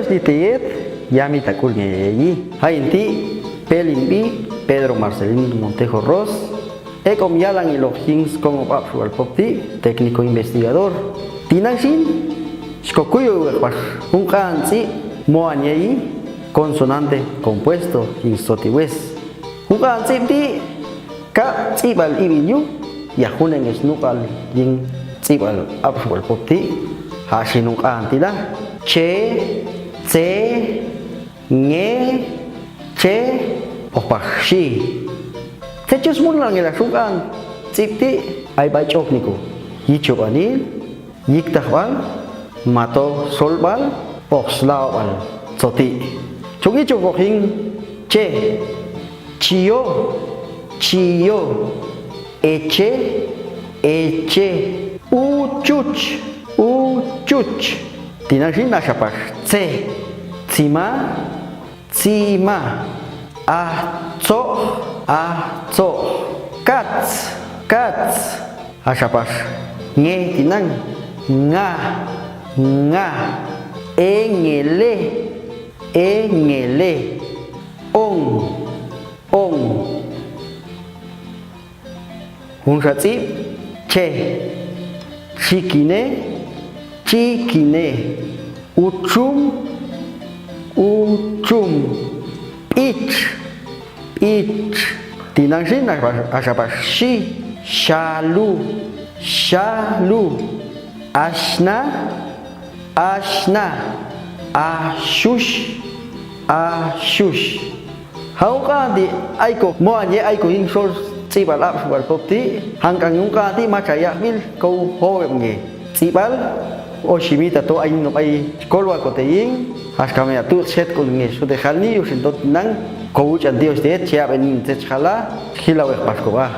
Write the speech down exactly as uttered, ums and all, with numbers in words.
Di teyet, yami takul nge yayi. Hai inti, Pelin Bi, Pedro Marcelino Montejo Ros, ek om yalang ilok yin skongop apsual pop ti, técnico investigador. Tinang sin, skokuyo wek pas, hungkan si, moan yayi, konsonante, kompuesto, yin soti wes. Hungkan si ti, ka si bal iwin yu, ya huneng es nukal, yin si bal apsual pop ti, hasi nungkan ti lah. Ce, ce, nge, ce, opah si. Cecus mun lang ila sungkan. Cip ti, ai bacok niku. Yicuk anil, yik tah bal, mato sol bal, oh slao bal. Coti. Cuk yicuk oh hing, ce. Cio, cio. Ece, ece. Ucuc, ucuc. Tinang sin na sapas ce. Cima, cima. Acoh, acoh. Kac, kac. A sapas nge tinang. Nga, nga. Engele, engele. Ong, ong. Hung sacip, ce. Cikine, cikine. Ucum, ucum. Pic, pic. Tinang sin a sapas si. Syalu, syalu. Asna, asna. Asyus, asyus. Hau ka di aiko, moan ye aiko hing sol cibal ap subal pop ti, hangkang yung ka ti maca yak bil kau howep nge. Cibal, o simi tato ain nop ai sikol wa kote ing, has kami atu set kun nge sute hal ni yusin tot nang, kau ucan ti os te ciap en set skala, hilau ek pas ko ah.